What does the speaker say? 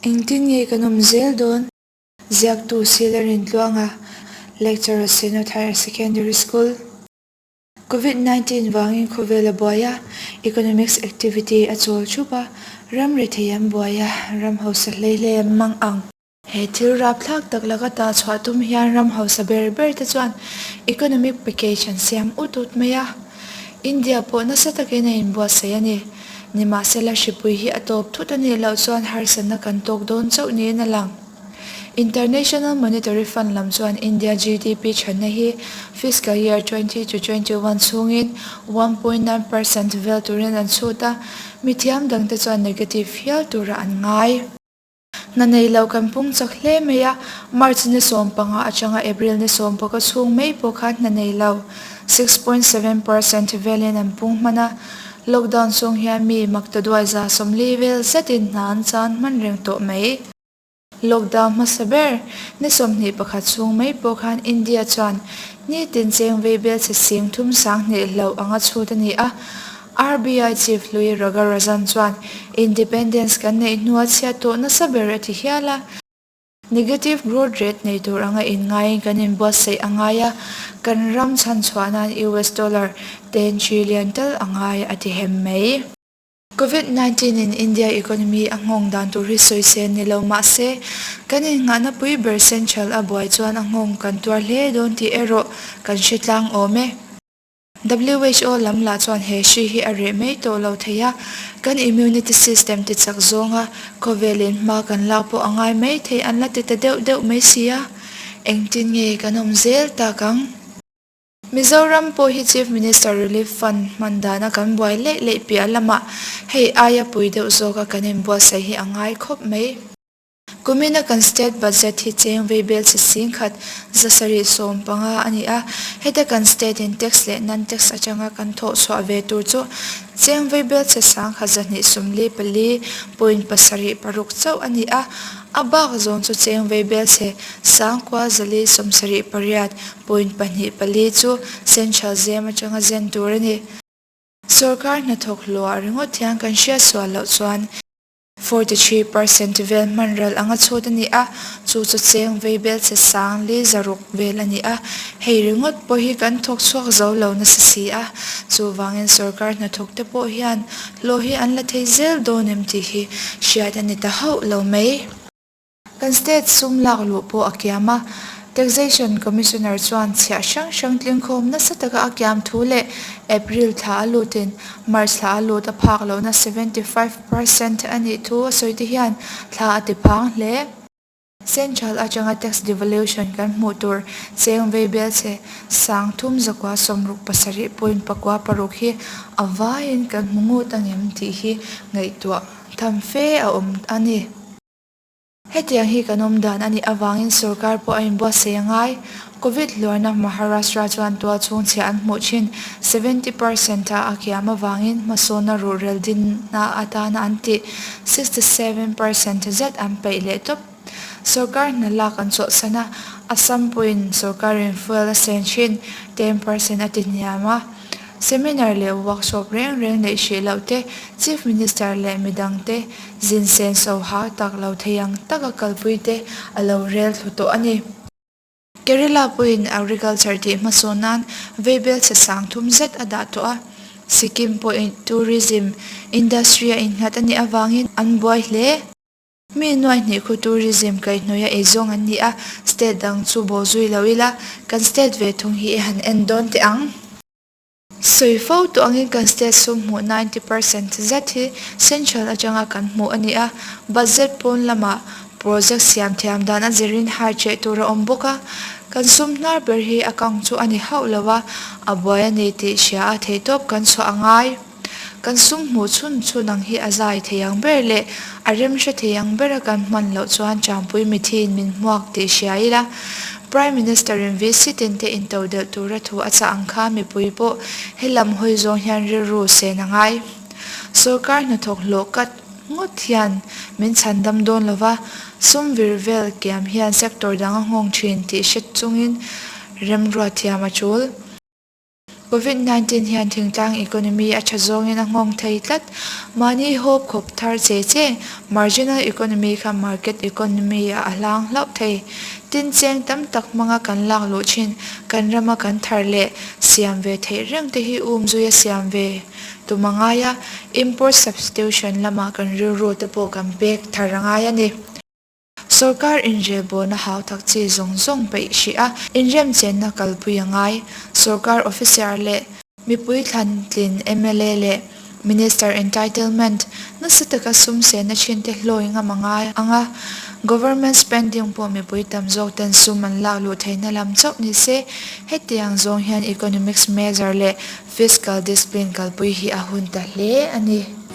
Engtin nge kan awm zel dawn? Ziaktu Sila Rintluanga, Lecturer Synod Higher Secondary School. Covid 19 vangin khawvel a buai a, economics activity a chawl thup a, ram rethei an buai a, ram hausa hlei hlei an mang ang. He thil rapthlak tak laka ta chhuah tum hian ram hausa ber ber te chuan economic package an siam ut ut mai a. India pawh nasa takin a inbuatsaih a ni. Nimahsela hripui hi a tawp thut a nih loh chuan harsatna kan tawk dawn chauh niin a lang. International Monetary Fund lam chuan India GDP thatna hi fiscal year 20-21 chhungin 1.9 percent vel turin an chhut a, mithiam dangte chuan negative hial turah an ngai. Hna nei lo kan pung chak hle mai a, March ni 15 atanga April ni 16 chhung mai pawh khan hna nei lo 6.7 percent velin an pung hman a, lockdown chhung hian mi maktaduai 140 vel zetin hna an chan hman reng tawh mai. Lockdown hmasa ber ni 21 chhung mai pawh khan India chuan nitin cheng vei bel che sing thum sang hnih hlo anga chhut a ni a, RBI Chief hlui Ragarajan chuan Independence kan neih hnua chhiat tawh nasa ber a ti hial a. Negative growth rate nei tur anga inngaiin kan inbuatsaih a ngai a, kan ram chhan chhuah nan US dollar 10 trillion tal a ngai a ti hem mai. Covid 19 in India economy a nghawng dan tur hi sawi sen ni lo mah se, kan innghahna pui ber central a buai chuan a nghawng kan tuar hle dawn tih erawh kan hre tlang awm e. WHO lam lah chuan he hri hi a reh mai tawh lo thei a, kan immunity system ti chak zawnga khawvelin hma kan lak pawh a ngai mai thei an la ti ta deuh deuh mai si a, engtin nge kan awm zel tak ang? Mizoram pawh hi Chief Minister Relief Fund hman dana kan buai leih leih piah lamah hei aia pui deuh zawka kan inbuatsaih hi a ngai khawp mai. Kumina kan state budget hi cheng vei bel chi 1175 a ni a, heta kan state in tax leh non-tax atanga kan thawh chhuah ve tur chu cheng vei bel chi 1244.76 chauh a ni a, a bak zawng chu cheng vei bel chhe 9478.24 chu central zem atanga zen tur a ni. Sorkar hnathawk hluah ringawt hian kan hriat sual loh chuan 43 percent vel hman ral anga chhut a ni a, chu chu cheng vei bel che sang li zaruk vel a ni a, hei ringawt pawh hi kan thawk chhuak zo lo nasa si a, chuvangin sorkar hnathawk te pawh hian hlawh hi an la thei zel dawn em tih hi hriat a ni ta hauh lo mai. Kan state sum lak luh pawh a kiam a, Taxation Commissioner chuan chhiah hrang hrang tlingkhawm nasa taka a kiam thu leh April thla a lutin March thla a lut a phak lohna 75 percent a nih thu a sawi te hian thla a ti phang hle. Central atanga tax devaluation kan hmuh tur cheng vei bel che 3967.66 hi a vaiin kan hmu ngut angem tih hi ngaihtuah tham fe a awm a ni. Hetiang hi kan awm dan a nih avangin sorkar pawh a inbuatsaih a ngai. Covid hluarna Maharashtra chuan tual chhung chhiah an hmuh thin 70 percent a a kiam avangin hmasawnna ruhrel dinna atana an tih 67 percent zet an peih leh tawp. Sorkar hna lak an chawlhsan a, Assam pawhin sorkarin fuel a sen thin 10 percent a ti hniam a. Seminar leh workshop reng reng neih hrih loh te, Chief Minister leh midang te zin sen so ha tak lo thei ang taka kalpui te a lo rel thlu tawh a ni. Kerala pawhin agriculture tih hmasawn nan veibel chhe 3000 zet a dah tawh a, Sikkim pawhin tourism industry a innghat a nih avangin an buai hle. Mi nuai hnih khu tourism kaihhnawih a eizawng an ni a, state dang chu bawh zui lo ila, kan state ve thung hi i han en dawn teh ang. Sawi fo tawh angin kan state sum hmuh 90 percent zet hi central atanga kan hmuh a ni a, budget pawn lamah project siam thiam dan a zirin har cheh tur a awm bawk a, kan sum hnar ber hi a kang chu a ni hauh lo a, a buai a ni tih hria a theihtawp kan chhuah a ngai. Kan sum hmuh chhun chhun ang hi a zai thei ang ber leh a rem hre thei ang bera kan hman loh chuan Champui mithiin min hmuak tih hria ila. Prime Minister in VC tin te into delh tura thu a chah ang kha mipui pawh helam hawi zawng hian rilru sen a ngai. Sorkar hnathawk hlawh kat ngawt hian min chhan dam dawn lova, sum vir vel kiam hian sector dang a nghawng thin tih hre chungin remruat thiam a tul. Covid 19 hian thingtlang economy a tha zawngin a nghawng thei tlat. Mahni hawp khawp thar che che, marginal economy kha market economy ah a hlang hlauh thei. Tin, cheng tam tak hmanga kan lak luh thin, kan rama kan thar leh siam ve theih reng te hi um zui a siam ve tum a ngai a, import substitution lamah kan rilru te pawh kan pek thar a ngai a ni. Sorkar inrelbawlna hautak chi zawng zawng peih hrih a, inremchenna kalpui a ngai. Sorkar officer leh mipui thlantlin mla leh Minister entitlement nasa taka sum sehna thin te hlawi ngam a ngai ang a, Government spending pawh mipui tam zawk ten sum an lak luh theihna lam chauh ni se, hetiang zawng hian economics measure leh fiscal discipline kalpui hi a hun ta hle a ni.